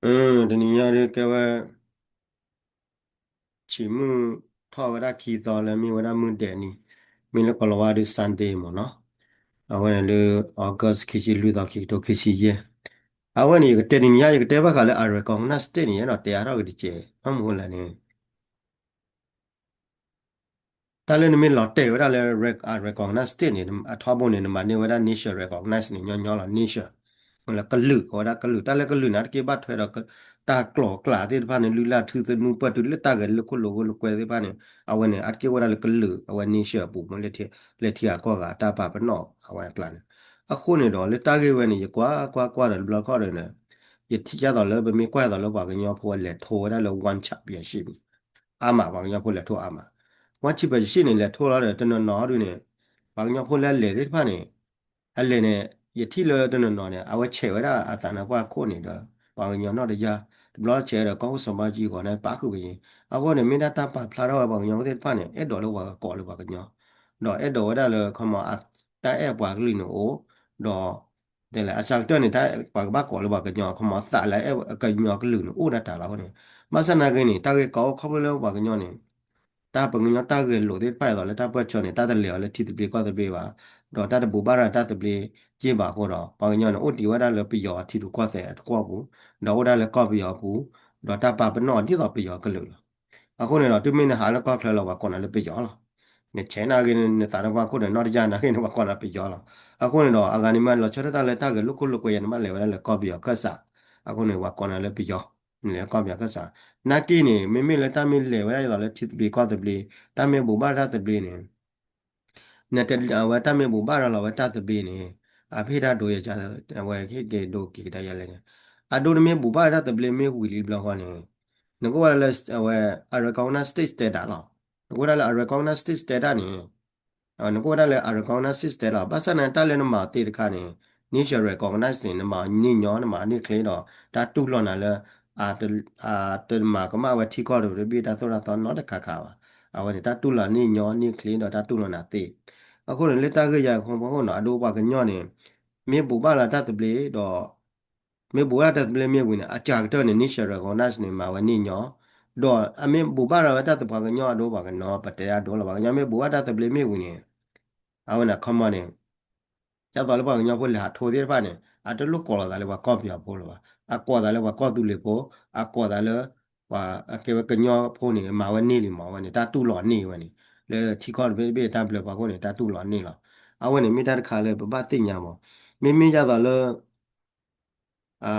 တနံၤညါဒုးကဲဝဲ ဆံးမုၢ်ထီၣ်ဝဲဒၣ်ခံသီလၢမ့ၢ်ဝဲဒၣ်မုၢ်ဒဲးနံၤ, မ့ၢ်လၢကိၤလၤဝါဒုး Sunday မ့ၢ်နီၤ, အဝဲန့ၣ်လၢ August ခံဆံလွံၢ်သီ ခံကထိခံဆံယဲၢ်, အဝဲန့ၣ် ယကတဲတနံၤညါ ယကတဲဘၣ်ဃးလၢ unrecognized state န့ၣ် ယအဲၣ်ဒိးတဲအါထီၣ်က့ၤတကဲး ဘၣ်မနုၤလဲၣ်န့ၣ် တၢ်လၢနမ့ၢ်လီၤတဲာ်ဝဲဒၣ်လၢ unrecognized state န့ၣ် အထီဘိန့ၣ် နမၤန့ၢ်ဝဲဒၣ် nature recognize န့ၣ် ညီညီလီၤ nature, လၢကလုာ် အဝဲဒၣ်ကလုာ် တၢ်လၢကလုာ်န့ၣ် အတက့ၢ်ဘၣ်ထွဲဒီး တၢ်ကျိၤကျဲသ့ၣ်တဖၣ်န့ၣ် လုၢ်လၢ်ထူသနူပၢၢ်တုၤလၢတၢ်ဂဲၤလိာ်ခိၣ်လိာ်ကွဲသ့ၣ်တဖၣ်န့ၣ် အဝဲန့ၣ် အတက့ၢ်ဝဲဒၣ်လၢကလုာ် အဝဲ nature အပူၤမ့ၢ် လၢထံဂၤကီၢ်ဂၤအတၢ်ပာ်ပနီၣ်အဝဲအကျါန့ၣ်, အဃိန့ၣ်ဒီး လၢတၢ်ဂ့ၢ်ဝဲန့ၣ် ယကွၢ်ကွၢ်ကွၢ်ဒီးတဘျီခီၣ်ဒီးန့ၣ် ယထံၣ်ဒ်သိးလၢပမ့ၢ်ကွၢ်ဒ်သိးလၢပှၤကညီဖိအလဲၤထိဝဲဒၣ်လၢ one championship န့ၣ် အါမး ပှၤကညီဖိလဲၤထိအါမး, one championship န့ၣ် လဲၤထိလီၤဒီး တနီၤနီၤဒုးန့ၣ် ပှၤကညီဖိလၢအလဲၤသ့ၣ်တဖၣ်န့ၣ် အလဲၤန့ၣ် ယထံၣ်လၢတနီၤနီၤန့ၣ် အဝဲဆဲးဝဲဒၣ်အသးနါပှၢ်ခိၣ်န့ၣ်ဒီး ပှၤကညီနီၢ်တယၢ် တဘျီဆဲးဒီးကီၢ်ခိၣ်စီၤဘးကၠံအဂီၢ်န့ၣ် ပာ်ဃုာ်ပယ့ၤ, အဃိန့ၣ် မ့ၢ်ဒၣ်တၢ်ပာ်ဖျါထီၣ်ဝဲပှၤကညီဖိသ့ၣ်တဖၣ်န့ၣ် အဲၣ်ဒိးလၢပှၤကကိးလၢပှၤကညီ ဒီးအဲၣ်ဒိးဝဲဒၣ်လၢ ခီမီ တၢ်အဲၣ်ပှၤကလုာ်န့ၣ်အိၣ်, ဒီး တဲလဲၣ် အစှၤကတၢၢ်န့ၣ် တၢ်ပှၤကဘၣ်ကိးလၢပှၤကညီ ခီမီ သးလၢအဲၣ်ကညီကလုာ်န့ၣ် အိၣ်ဒၣ်တၢ်လီၤအဃိန့ၣ်, ဘၣ်ဆၣ်နာ်က့န့ၣ် တၢ်ဂ့ၢ်ကီအိၣ်ခီဖျိလၢပှၤကညီန့ၣ် တၢ်ပှၤကညီတၢ်ဂဲၤလိာ်သ့ၣ်တဖၣ်အသိးလၢတၢ်ပၢၢ်ဆၢန့ၣ် တၢ်တလဲၤအီၤလၢထံသဘျ့ကီၢ်သဘျ့ဘၣ်, ဒီးတၢ်တဘိးဘၣ်ရၤတၢ်သဘျ့က့ၢ်ဘၣ်အဃိဒီး ပှၤကညီန့ၣ် အိၣ်တ့ၢ်ဝဲဒၣ်လၢပယီၤထံရူၢ်ကီၢ်သဲးအသကိးပူၤ, ဒီးအိၣ်ဒၣ်လၢကီၢ်ပယီၤအပူၤ, ဒီးတၢ်ပာ်ပနီၣ်ဒ်သိးပယီၤကလုာ်လီၤ. အဃိန့ၣ်ဒီး တုၤမ့ၢ်နဟးလၢကီၢ်ချၢလီၤ ပှၤကိးနၤလၢပယီၤလီၤ. နဆဲးနာ်က့ နသးနါပှၢ်ခိၣ်ဒီး နီၢ်တယၢ်နာ်က့န့ၣ် ပှၤကိးနၤပယီၤလီၤ. အဃိန့ၣ်ဒီး အဂၤန့ၣ်မ့ၢ်လီၤဆီဒၣ်တၢ်လၢတၢ်ဂဲၤလိာ်ခိၣ်လိာ်ကွဲယၤန့ၣ် ဘၣ်လဲၤဝဲဒၣ်လၢကီၢ်ပယီၤခၢၣ်စး, အဃိန့ၣ် ပှၤကိးနၤလၢပယီၤ, နလဲၤလၢကီၢ်ပယီၤခၢၣ်စး, နာ်က့န့ၣ် မ့မ့ၢ်လၢတၢ်မ့ၢ်လဲၤဝဲဒၣ်ဒ်သိးလၢထံသဘျ့ကီၢ်သဘျ့, တၢ်မ့ၢ်ဘိးဘၣ်တၢ်သဘျ့န့ၣ် နတ အဝဲတၢ်မ့ၢ်ဘိးဘၣ်ရၤလီၤဝဲတၢ်သဘျ့န့ၣ် အဖ့ၣ်တၢ်ဒိယၤ အဝဲဟ့ၣ်က့ၤဒိက့ၤကဒါယၤလဲၣ်န့ၣ်, အဒိနမ့ၢ်ဘိးဘၣ်တၢ်သဘျ့မ့ၢ်ဝံၤလံတဘျီဃီန့ၣ် နကအိၣ်ဝဲဒၣ်လၢ အဝဲ unrecognized state status လီၤ. နကအိၣ်ဝဲဒၣ်လၢ unrecognized state status န့ၣ် နကအိၣ်ဝဲဒၣ်လၢ unrecognized state status လီၤ. ဘၣ်ဆၣ်န့ၣ် တၢ်လၢနမၤအီၤသ့တခါန့ၣ် nature recognize န့ၣ် နမၤအီၤန့ၢ်ညီ နမၤအီၤန့ၢ်ချ့ဒီး တၢ်တူၢ်လိာ်နၤလၢ အတမၤကမၣ်ဝဲထံကီၢ်တဘ့ၣ်တၢ်သိၣ်တၢ်သီနီတခါခါဘၣ်. အဝဲန့ၣ် တၢ်တူၢ်လိာ်န့ၢ်ညီန့ၢ်ချ့ဒီးတၢ်တူၢ်လိာ်နၤသ့. အဃိန့ၣ် လၢတၢ်ဂ့ၢ်ယၤအဃိန့ၣ် အဒိပှၤကညီန့ၣ် မ့ၢ်ဘိးဘၣ်လၢတၢ်သဘျ့ဒီး မ့ၢ်ဘိးဘၣ်တၢ်သဘျ့မ့ၢ်ဝံၤန့ၣ် အစှၤကတၢၢ်န့ၣ် nature recognize န့ၣ် မၤဝဲန့ၢ်ညီ, ဒီးအမ့ၢ်ဘိးဘၣ်လၢဝဲတၢ်သဘျ့ပှၤကညီအဒိပှၤကညီ ပတဲအဒိလီၤ ပှၤကညီမ့ၢ်ဘိးဘၣ်တၢ်သဘျ့မ့ၢ်ဝံၤန့ၣ် အဝဲန့ၣ် ခီမီန့ၣ် ဒ်သိးလၢပှၤကညီဖိလဲၤဟးထိသ့ၣ်တဖၣ်န့ၣ် အတလိၣ်ကိးလီၤသးလၢပှၤကီၢ်ပယီၤဖိလၢၤဘၣ်, အကိးသးလၢပှၤကီၢ်သူလ့ၤဖိ, အကိးသးလၢ ပှၤအကဲဝဲကညီဖိန့ၣ် မၤဝဲန့ၢ်လံမး အဝဲန့ၣ် တၢ်တူၢ်လိာ်န့ၢ်ဝဲန့ၣ် လၢထံကီၢ်တဘ့ၣ်တဘ့ၣ်တၢ်ဘျၢပှၤခိၣ်န့ၣ် တၢ်တူၢ်လိာ်န့ၢ်လီၤ. အဝဲန့ၣ်မ့ၢ်တၢ်တခါလၢပဘၣ်သ့ၣ်ညါမး, မ့မ့ၢ်ဒ်သိးလၢ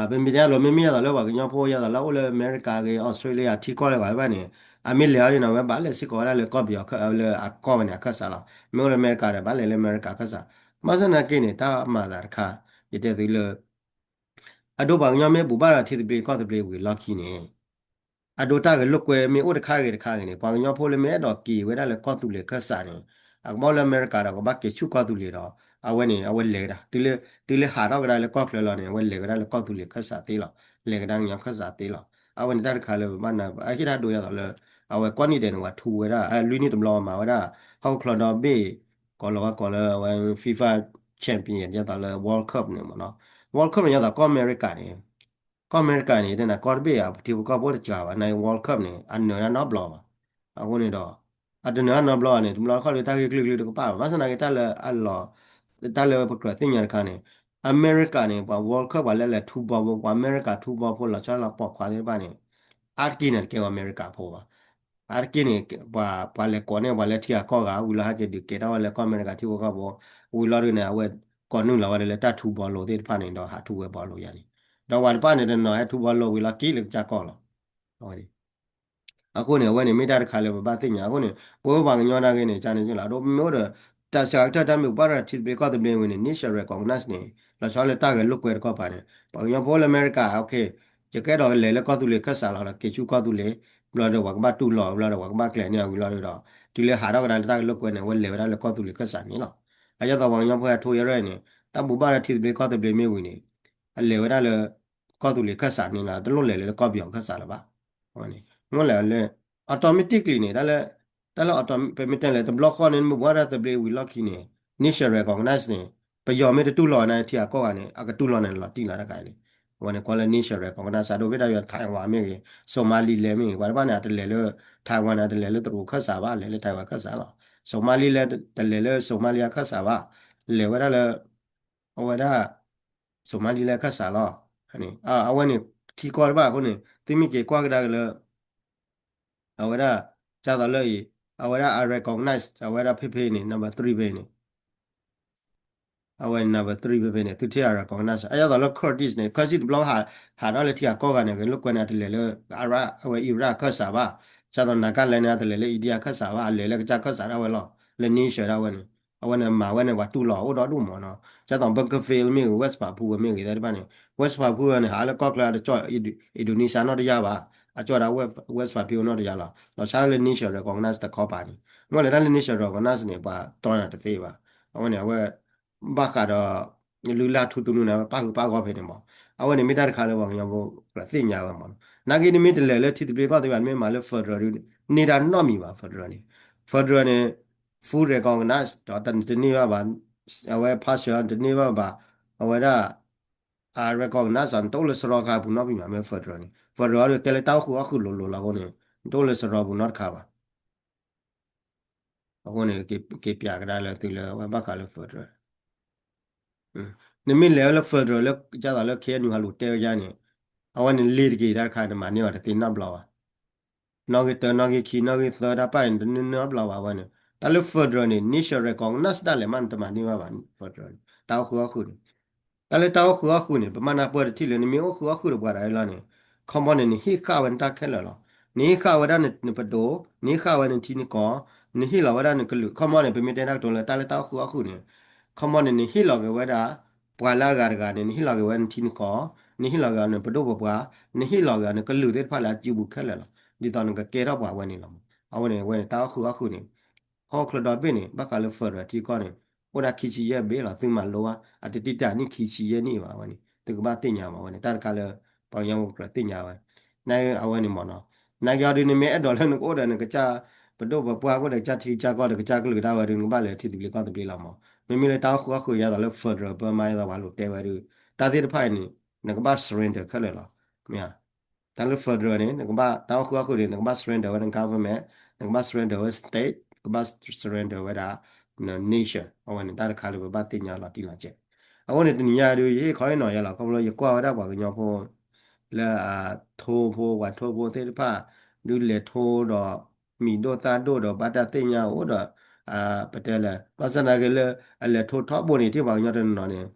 ပမ့ၢ်တဲလီၤ မ့မ့ၢ်ဒ်သိးလၢပှၤကညီဖိဒ်သိးလၢအိၣ်လၢအမဲရကၤဂ့ၤ အီစထြ့လယါ ထံကီၢ်လၢပှၤဘၣ်န့ၣ် အမ့ၢ်လဲၤအီၤဒ်န့ၣ် အဝဲဘၣ်လဲၤစ့ၢ်ကီးဝဲဒၣ်လၢကီၢ်ပယီၤ လၢအကီၢ်ဝဲန့ၣ်အခၢၣ်စးလီၤ. မ့ၢ်အိၣ်လၢအမဲရကၤဒီး ဘၣ်လဲၤလၢအမဲရကၤအခၢၣ်စး, ဘၣ်ဆၣ်နာ်က့န့ၣ် တၢ်မၤသးတခါ ယတဲသုလၢ အဒိပှၤကညီမ့ၢ်ဘိးဘၣ်ဒီးထံသဘျ့ကီၢ်သဘျ့ဝံၤလီၢ်ခံန့ၣ် အဒိတၢ်ဂဲၤလိာ်ကွဲမ့ၢ်အိၣ်တခါဂ့ၤတခါဂ့ၤန့ၣ် ပှၤကညီဖိလၢမ့ၢ်အဲၣ်ဒိးက့ၤဝဲဒၣ်လၢကီၢ်သူလ့ၤခၢၣ်စးန့ၣ် အကဘၣ်အိၣ်လၢအမဲရကၤဒီး ကဘၣ်က့ၤဆူၣ်ကီၢ်သူလ့ၤဒီး အဝဲန့ၣ် အဝဲလဲၤကဒါ တုၤလၢ တုၤလၢဟးထီၣ်ကဒါလၢကီၢ်ချၢလီၤန့ၣ် အဝဲလဲၤကဒါလၢကီၢ်သူလ့ၤခၢၣ်စးသ့လီၤ. လဲၤကဒါကညီခၢၣ်စးသ့လီၤ. အဝဲန့ၣ်တၢ်တခါလၢပဘၣ်နၢ် အဟ့ၣ်တၢ်ဒိယၤသိးလၢ အဝဲကီၢ်နံၣ်ဒဲးန့ၣ် ပှၤထူဝဲဒၣ် လွံၢ်နံၣ်တဘျီမၤဝဲဒၣ် ဟီၣ်ခိၣ်ချၢဒီဘ့ၣ် ကိးလီၤဝဲကိးလၢအဝဲ FIFA champion ဒ်သိးလၢ World Cup န့ၣ်မ့ၢ်နီၤ World Cup န့ၣ် ဒ်သိးကီၢ်အမဲရကၤန့ၣ် ကီၢ်အမဲရကၤန့ၣ် တနာ်ကီၢ်တဘ့ၣ်အပထံဖိကီၢ်ဖိတစှၤဘၣ် န World Cup န့ၣ် အနၢၤဒၣ်နီတဘျီဘၣ်. အဃိန့ၣ်ဒီး အတနၢၤဒၣ်နီတဘျီဘၣ်န့ၣ် တဘျီတခီၣ်ဒီးတၢ်ဂ့ၢ်ကလုာ်ကလုာ်တကပၤဘၣ်. ဘၣ်ဆၣ်သနာ်က့တၢ်လၢအလီၤ တၢ်လၢပကြၢးသ့ၣ်ညါတခါန့ၣ် အမဲရကၤန့ၣ် ပှၤ World Cup ပှၤလၢလဲၤထူဘီဖိ ပှၤအမဲရကၤထူဘီဖိလီၤဆီလီၤပိာ်ခွါသ့ၣ်တဖၣ်န့ၣ် အါတက့ၢ်န့ၣ် တကဲဝဲအမဲရကၤဖိဘၣ်. အါတက့ၢ်န့ၣ် ပှၤ ပှၤလဲၤကိးန့ၢ်ပှၤလၢထံဂၤကီၢ်ဂၤ ဝံၤလီၤဟဲက့ၤဒုးကဲထီၣ်ဝဲလၢကီၢ်အမဲရကၤထံဖိကီၢ်ဖိ ဝံၤလီၤဒုးန့ၣ် အဝဲကိးနုာ်လီၤဝဲဒၣ်လၢတၢ်ထူဘီလိၤသ့ၣ်တဖၣ်န့ၣ်ဒီးဟးထူဝဲဘီလိၤယါန့ၣ် ဒီးပှၤတဖၣ်န့ၣ်တနီၤဟဲထူဘီလိၤဝံၤလီၤက့ၤလၢကစၢ်ကီၢ်လီၤ. အဃိန့ၣ် အဝဲန့ၣ်မ့ၢ်တၢ်တခါလၢပဘၣ်သ့ၣ်ညါ အဃိန့ၣ် ပဝဲပှၤကညီနာ်က့န့ၣ် ကန့ၣ်လီၤ အဒိမ့ၢ်အိၣ်ဒီး တၢ်စှၤကတၢၢ်တၢ်မ့ၢ်ဘိးဘၣ်ရၤထံသဘျ့ကီၢ်သဘျ့ဝံၤန့ၣ် nature recognize န့ၣ် လီၤဆီလၢတၢ်ဂဲၤလိာ်ကွဲတကီၢ်ပၤန့ၣ် ပှၤကညီဖိလၢအမဲရကၤ ယကအဲၣ်ဒိးလဲၤလၢကီၢ်သူလ့ၤခၢၣ်စးလီၤဒီး က့ၤဆူကီၢ်သူလ့ၤ ဘျီဒီးပှၤကဘၣ်တူၢ်လိာ် ဘျီဒီးပှၤကဘၣ်ကျဲၤန့ၢ်အီၤဝံၤလီၤဒီး တုၤလၢဟးထီၣ်ကဒါလၢတၢ်ဂဲၤလိာ်ကွဲန့ၣ် အဝဲလဲၤဝဲဒၣ်လၢကီၢ်သူလ့ၤခၢၣ်စးန့ၣ်လီၤ. အဒ်သိးပှၤကညီဖိဟဲထူယရဲၣ်န့ၣ် တၢ်ဘိးဘၣ်ရၤထံသဘျ့ကီၢ်သဘျ့မ့ၢ်ဝံၤန့ၣ် အလဲၤဝဲဒၣ်လၢ ကီၢ်သူလ့ၤခၢၣ်စးန့ၣ်လီၤ တလိၣ်လဲၤလၢကီၢ်ပယီၤခၢၣ်စးလၢၤဘၣ်. မ့ၢ်လဲၣ်လၢ automatically န့ၣ် တၢ်လၢ တၢ်လၢ auto ပမ့ၢ်တဲလဲၣ် တဘျီဃီန့ၣ် မ့ၢ်ဘိးဘၣ်ရၤသဘျ့ဝံၤလီၢ်ခံန့ၣ် nature recognize န့ၣ် ပယီၤမ့ၢ်တတူၢ်လိာ်နၤထံဂၤကီၢ်ဂၤန့ၣ် အကတူၢ်လိာ်နၤလီၤတံၢ်လီၤတကးန့ၣ် အဝဲန့ၣ်ကွၢ်လၢ nature recognize ဒိၣ်ဘ့ၣ်ဒၣ်ယွၤ Taiwan မ့ၢ်ဂ့ၤ Somaliland မ့ၢ်ဂ့ၤ ပှၤတဖၣ်န့ၣ် အတလဲၤလၢ Taiwan န့ၣ် အတလဲၤလၢတရူးခၢၣ်စးဘၣ် လဲၤလၢ Taiwan ခၢၣ်စးလီၤ. Somaliland တလဲၤလၢ Somalia ခၢၣ်စးဘၣ် လဲၤဝဲဒၣ်လၢ အဝဲဒၣ် Somaliland ခၢၣ်စးလီၤ. အဝဲန့ၣ် ထံကီၢ်တဖၣ်အဃိန့ၣ် သုမ့ၢ်က့ၤကွၢ်ကဒါက့ၤလၢ အဝဲဒၣ် ဒ်သိးလၢအံၤ အဝဲဒၣ် unrecognized အဝဲဒၣ်ဖဲဖဲန့ၣ် number three ဖဲန့ၣ် အဝဲ number three ဖဲဖဲန့ၣ် သုထံၣ် unrecognized အဒ်သိးလၢ Kurdish န့ၣ် Kurdish တဘျီ ဟးထီၣ်လၢထံဂၤကီၢ်ဂၤန့ၣ် ဂ့ၤလိာ်ကွဲန့ၣ် အတလဲၤလၢ အဝဲ Iraq ခၢၣ်စးဘၣ်, ဒ်သိး Nagaland န့ၣ် အတလဲၤလၢ India ခၢၣ်စးဘၣ်, အလဲၤလၢကစၢ်ခၢၣ်စးဒၣ်ဝဲလီၤ, လၢ nature ဒၣ်ဝဲန့ၣ် အဝဲန့ၣ်မၤဝဲန့ၣ် ပှၤတူၢ်လိာ်အိၣ်ဒီဒူၣ်မးနီၤ, ဒ်သိး Bakersfield မ့ၢ်ဂ့ၤ West Papua မ့ၢ်ဂ့ၤသ့ၣ်တဖၣ်န့ၣ် West Papua န့ၣ် ဟးလၢကီၢ်ချၢအတကၠီၣ် Indonesia နီတယၢ်ဘၣ်, အကၠီၣ်ဒၣ် West Papua နီတယၢ်လီၤ, ဒီးဆါလၢ nature recognize တခီပၤန့ၣ်, မ့ၢ်လၢတၢ်လၢ nature recognize န့ၣ် ပှၤတီန့ၣ်တသ့ဘၣ်, အဝဲန့ၣ် အဝဲ ဘၣ်ဃးဒီး လုၢ်လၢ်ထူသနူန့ၣ် ပၣ်ဃုာ်ပၣ်ဂီၢ်ဖဲန့ၣ်မး, အဝဲန့ၣ်မ့ၢ်တၢ်တခါလၢပှၤကညီဖိကြၢးသ့ၣ်ညါဝဲမးနီၤ, နာ်က့နမ့ၢ်တလဲၤလၢထံသဘျ့ကီၢ်သဘျ့ နမ့ၢ်မၤလၢ federal ဒုး န့ၢ်တၢ်နီတမံၤဘၣ် federal န့ၣ်, federal န့ၣ် full recognize ဒီးတန့ၢ်ဘၣ်ဘၣ်, အဝဲ partial တန့ၢ်ဘၣ်ဘၣ်, အဝဲဒၣ် အ recognize နတအိၣ်လၢစရီခါပူၤနီတမံၤဘၣ် မ့ၢ် federal န့ၣ်, federal ဒုးကဲလၢတၢ်အိၣ်ဃုာ်အီၣ်ဃုာ်လိၤလိၤလီၤအဃိန့ၣ် နတအိၣ်လၢစရီပူၤနီတခါဘၣ်. အဃိန့ၣ် က့ၤပၠးကဒါလၢသုလၢအဝဲဘၣ်ဃးလၢ federal နမ့ၢ်လဲၤဝဲလၢ federal လၢ ဒ်သိးလၢ K N U ဟးလူၤတဲဝဲဒ်န့ၣ်, အဝဲန့ၣ်လ့ၤတက့ၤတၢ်တခါ နမၤန့ၢ်အီၤတသ့နီတဘျီဘၣ်, နီၣ်ဂံၢ်တၢ နီၣ်ဂံၢ်ခံ နီၣ်ဂံၢ်သၢတၢ်ပၢ်အံၤ နတန့ၢ်နီတဘျီဘၣ်ဝဲန့ၣ်, တၢ်လၢ federal န့ၣ် nature recognize ဒၣ်လဲာ်မး နတမၤန့ၢ်ဘၣ်ဘၣ် federal တၢ်အိၣ်ဃုာ်အီၣ်ဃုာ်န့ၣ်, တၢ်လၢတၢ်အိၣ်ဃုာ်အီၣ်ဃုာ်န့ၣ် ပမၤနၢ်ပၢၢ်တထံၣ်လၢ နမ့ၢ်အိၣ်ဃုာ်အီၣ်ဃုာ်ဒီးပှၤတဂၤအံၤလီၤန့ၣ်, ခီမီန့ၣ် နဟ့ၣ်ဃာ်ဝဲနတၢ်ခဲလၢာ်လီၤ. နဟ့ၣ်ဃာ်ဝဲဒၣ်နပဒိၣ်, နဟ့ၣ်ဃာ်ဝဲနထံနကီၢ်, နဟ့ၣ်လီၤဝဲဒၣ်နကလုာ်, ခီမီန့ၣ် ပမ့ၢ်တဲတၢ်ကတိၤလၢတၢ်လၢတၢ်အိၣ်ဃုာ်အီၣ်ဃုာ်န့ၣ်, ခီမီန့ၣ် နဟ့ၣ်လီၤက့ၤဝဲဒၣ် ပှၤလၢအဂၤတဂၤန့ၣ် နဟ့ၣ်လီၤက့ၤဝဲနထံနကီၢ်, နဟ့ၣ်လီၤက့ၤအီၤနပဒိၣ်ပပှၢ်, နဟ့ၣ်လီၤက့ၤအီၤနကလုာ်သ့ၣ်တဖၣ်လၢအစုပူၤခဲလၢာ်လီၤ. ဒ်သိးနကကဲထီၣ်ပှၤဝဲန့ၣ်လီၤ. အဝဲန့ၣ် အဝဲန့ၣ်တၢ်အိၣ်ဃုာ်အီၣ်ဃုာ်န့ၣ် ဟီၣ်ခိၣ်ချၢဒီဘ့ၣ်န့ၣ် ဘၣ်ဃးလၢ federal ထံကီၢ်န့ၣ် အိၣ်ဒၣ်ခံဆံယဲၢ်ဘ့ၣ်လီၤ. သုမၤလိဘၣ် အတတံၢ်တၢ်နံၣ်ခံဆံယဲၢ်နံၣ်ဘၣ်ဝဲန့ၣ် သုကဘၣ်သ့ၣ်ညါဘၣ်ဝဲန့ၣ် တၢ်တခါလၢ ပှၤကညီဖိကြၢးသ့ၣ်ညါဝဲ နအဝဲန့ၣ်မးနီၤ, နာ်က့အီၤဒုးနမ့ၢ်အဲၣ်ဒိးလၢနကအိၣ်ဒီးနကစၢ်ပဒိၣ်ပပှၢ် ကအိၣ်ဒီးကစၢ်ထံကစၢ်ကီၢ်ဒီးကစၢ်ကလုာ်ဒၣ်ဝဲဒုး နကဘၣ်လဲၤထံသဘျ့ကီၢ်သဘျ့လီၤမး. မ့မ့ၢ်လၢတၢ်အိၣ်ဃုာ်အီၣ်ဃုာ် ယဲသိးလၢ federal ပၢမါ ယဲသိးပှၤလိၤတဲဝဲဒုး တၢ်သ့ၣ်တဖၣ်အံၤန့ၣ် နကဘၣ် surrender ခဲလၢာ်လီၤ. မ့ၢ် တၢ်လၢ federal န့ၣ် နကဘၣ်တၢ်အိၣ်ဃုာ်အီၣ်ဃုာ်န့ၣ် နကဘၣ် surrender ဝဲန government, နကဘၣ် surrender ဝဲ state, ကဘၣ် surrender ဝဲဒၣ် န nation, အဝဲန့ၣ်တၢ်တခါလၢပဘၣ်သ့ၣ်ညါလီၤတံၢ်လီၤဆဲး. အဃိန့ၣ် တနံၤညါဒုး ယဟ့ၣ်ခီဟ့ၣ်နီၤယၤလီၤ ခီဖျိယကွၢ်ဝဲဒၣ်ပှၤကညီဖိ လၢအထိဖိ ပှၤထိဖိသ့ၣ်တဖၣ် ဒုးလဲၤထိဒီး မံၤဒိၣ်သၣ်ဒိၣ်ဒီး ဘၣ်တၢ်သ့ၣ်ညါအိၣ်ဒီး ပတဲလဲၣ် ဘၣ်ဆၣ်သနာ်က့လၢ အလဲၤထိထီဘိန့ၣ် ထံၣ်ပှၤကညီတနီၤနီၤန့ၣ်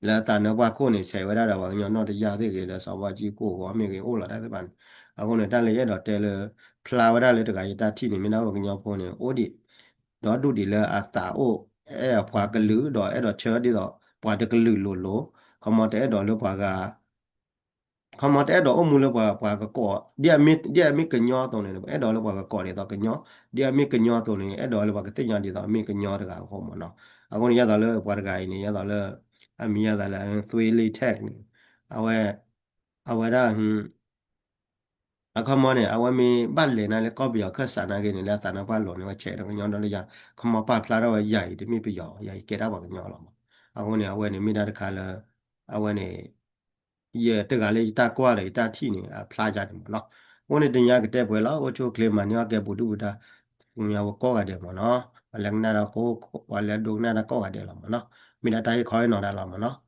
လၢအသးနၢပှၢ်ခိၣ်န့ၣ် ဆဲးဝဲဒၣ်ဒီးပှၤကညီနီၢ်တယၢ်သ့ၣ်ဂ့ၤ လၢစီၤဘၣ်ကၠံၣ်ကိၣ်ဂီၤမ့ၢ်ဂ့ၤ အိၣ်လီၤတၢ်သ့ၣ်တဖၣ်န့ၣ်. အဃိန့ၣ် တၢ်လၢယအဲၣ်ဒိးတဲလၢ ဖျါဝဲဒၣ်လၢတဂၤယတၢ်ထံၣ်န့ၣ် မ့ၢ်ဒၣ်ပှၤကညီဖိန့ၣ် အိၣ်ဒံး ဒီဒူၣ်ဒံးလၢအသးအိၣ် အဲၣ်ပှၤကလုာ် ဒီးအဲၣ်ဒိးဆၢဒ်သိး ပှၤတကလုာ်လိၤလိၤ, ခီမီတအဲၣ်ဒိးလၢပှၤဂၤ ခီမီတအဲၣ်ဒိးအိၣ်မူလၢပှၤ ပှၤကကိး ဒ်အမ့ၢ်ကညီအသိးန့ၣ် အဲၣ်ဒိးလၢပှၤကကိးဒ်သိးကညီ, ဒ်အမ့ၢ်ကညီအသိးန့ၣ် အဲၣ်ဒိးလၢပှၤကသ့ၣ်ညါဒ်သိးအမ့ၢ်ကညီတဂၤအဃိမ့ၢ်နီၤ. အဃိန့ၣ် ယဲသိးလၢပှၤတဂၤအံၤန့ၣ် ယဲသိးလၢ အမံၤယဲသိးလၢ သွ့လ့ထဲၣ်န့ၣ် အဝဲ အဝဲဒၣ် အခီမီန့ၣ် အဝဲမ့ၢ်ဘၣ်လဲၤနၤလၢကီၢ်ပယီၤခၢၣ်စးနာ်က့န့ၣ် လၢအသးနၢပှၢ်လိၤန့ၣ် အဝဲဆဲးဒီးကညီဒီတယၤ ခီမီပာ်ဖျါထီၣ်ဝဲယၤအံၤ တမ့ၢ်ပယီၤ ယၤအံၤကဲဒၣ်ပှၤကညီလီၤမး. အဃိန့ၣ် အဝဲန့ၣ်မ့ၢ်ဒၣ်တခါလၢ အဝဲန့ၣ် ယတဂၤလၢယတၢ်ကွၢ်ဒီးယတၢ်ထံၣ်န့ၣ် အဖျါယၤန့ၣ်မးနီၤ. အဃိန့ၣ် တနံၤအံၤကတဲပှဲၤလီၤ အိၣ်ဆူၣ်အိၣ်ချ့မၤန့ၢ်အီၣ်ကဲပူၤဒုၣ်ပူၤဒါ ပှၤကညီဖိကိးဂၤဒဲးမးနီၤ. ပှၤလၢကနၣ်တၢ်ကိး ပှၤလၢအဒိကနၣ်တၢ်ကိးဂၤဒဲးလီၤမးနီၤ. မ့ၢ်ဒၣ်တၢ်ဟ့ၣ်ခီဟ့ၣ်နီၤတၢ်လီၤမးနီၤ.